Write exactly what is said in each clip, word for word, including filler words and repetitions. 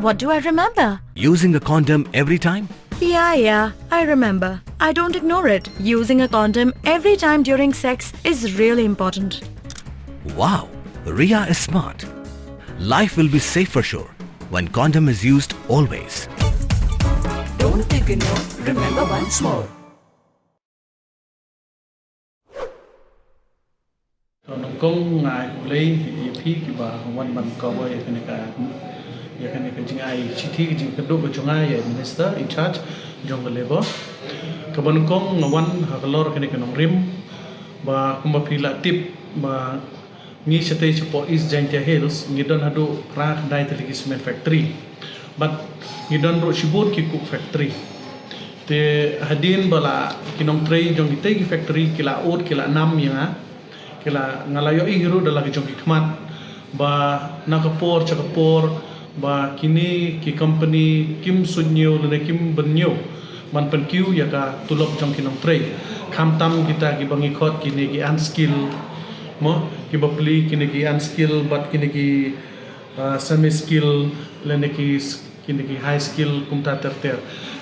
What do I remember? Using a condom every time? Yeah, yeah, I remember. I don't ignore it. Using a condom every time during sex is really important. Wow, Ria is smart. Life will be safe for sure when condom is used always. Don't ignore, remember once more. Nyngkong nga ai khublei ïa phi kiba wan ban cover ïa kane ka ïa kane ka jingai shithi ka jingkyrduh ka jong nga ïa Minister in charge jong ka Labour. Kaba nyngkong nga wan halor kane ka nongrim ba kumba phi la tip ba ngi shatei shapoh East Jaintia Hills ngi don haduh phra khyndai tylli ki cement factory. Bad ngi don ruh shibun ki coke factory. Te hadien ba la ki nongtrei jong kitei ki factory ki la ud ki la nam ïa nga. Ki la nga la ïohi hi ruh da la ki jong ki khmat ba na ka por sha ka por ba kine ki company kim suidñiew lane kim bynñiew ban pynkiew ïa ka tulop jong ki nongtrei. Khamtam kita kiba ngi khot kine ki unskill mo kiba plie kine ki unskill bad kine ki semi skill lane ki kine ki high skill kumta ter ter.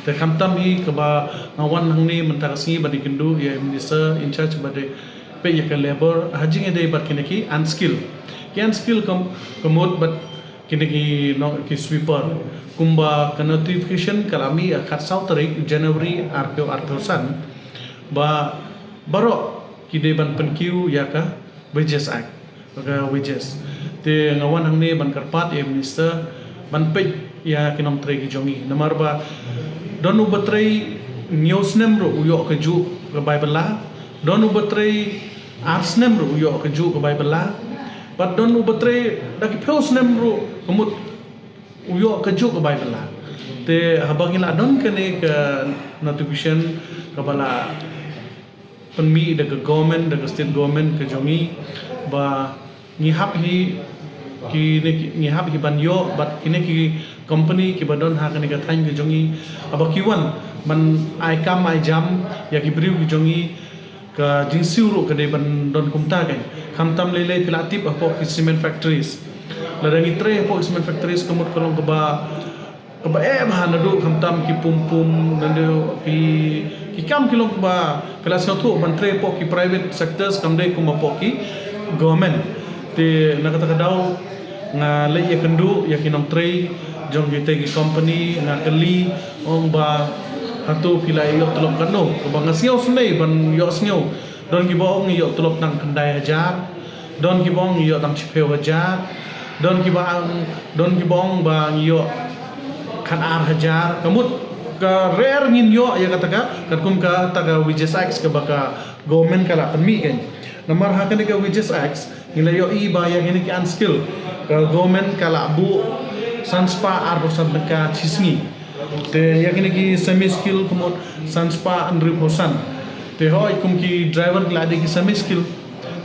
Te khamtam hi kaba nga wan hangne mynta ka sngi ban ïakynduh ïa i minister in charge ba dei peit ïa ka labour ha jingïadei bad kine ki unskill. Ki unskill ka mut bad kine ki ki sweeper kumba ka notification ka la mih ha ka khatsaw tarik January arphew arphew san ba baroh ki dei ban pynkiew ïa ka Wages Act, ka wages. Te nga wan hangne ban kyrpad ïa i minister ban peit ïa ki nongtrei ki jong ngi namar ba don uba trei hynñiew snem ruh u ïoh kajuh ka bai bylla, don uba trei ar snem ruh u ïoh kajuh ka bai bylla, bad don uba trei da ki phew snem ruh ka mut u ïoh kajuh ka bai bylla. Te haba ngi la don kane ka notification kaba la pynmih da ka government da ka state government ka jong ngi ba ngi hap hi kine ngi hap hi ban ïoh bad kine ki company kiba don ha kane ka thaiñ ka jong ngi haba ki wan ban ai kam ai jam ïa ki briew ki jong ngi. Ka jingsiew ruh ka dei ban don kumta kein. Khamtam lei lei phi la tip hapoh ki cement factories. Lada ngi trei hapoh ki cement factories ka mut ka long kaba kaba eh bha naduh khamtam ki pum pum naduh ki ki kam ki long kaba phi la sngewthuh ban trei hapoh ki private sectors kam dei kum hapoh ki government. Te na kata ka daw nga leit ïakynduh ïa ki nongtrei jong kitei ki company nga kylli ong ba hato phi la ïoh tulop katno kaba nga sngew sngewsih ban ïoh sngew. Don kiba ong ïoh tulop tang khyndai hajar, don kiba ong ïoh tang shiphew hajar, don kiba ong don kiba ong ba ïoh khatar hajar. Ka mut ka rare ngin ïoh ïa kata ka katkum kata ka Wages Act kaba ka government ka la pynmih kein. Namar ha kane ka Wages Act ngi la ïohi ba ïa kine ki unskill ka government ka la buh san spah arphew san tyngka shi sngi. Te ïa kine ki semi skill ka mut san spah hynriewphew san. Te hooid kum ki driver ki la dei ki semi skill.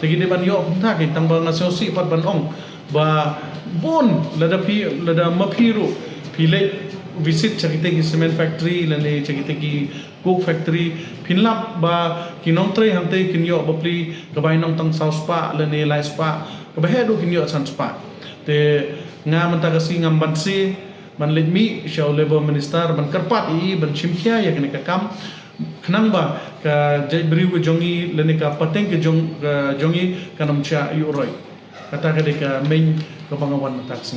Te ki dei ban ïoh kumta kein tang ba nga sngewsih pat ban ong ba bun lada phi lada ma phi ruh phi leit visit sha kitei ki cement factory lane sha kitei ki coke factory phin lap ba ki nongtrei hangtei kin ïoh bapli ka bai nong tang saw spah lane lai spah kaba heh duh kin ïoh san spah. Te nga mynta ka sngi ngam banse ban leit mih sha u labour minister ban kyrpad ïa i ban shim khia ïa kane ka kam khnang ba ka jaitbynriew ka jong i lane ka pateng ka jong ka jong i kan ym shah ïuh roi. Kata ka dei ka main kaba nga wan mynta ka sngi.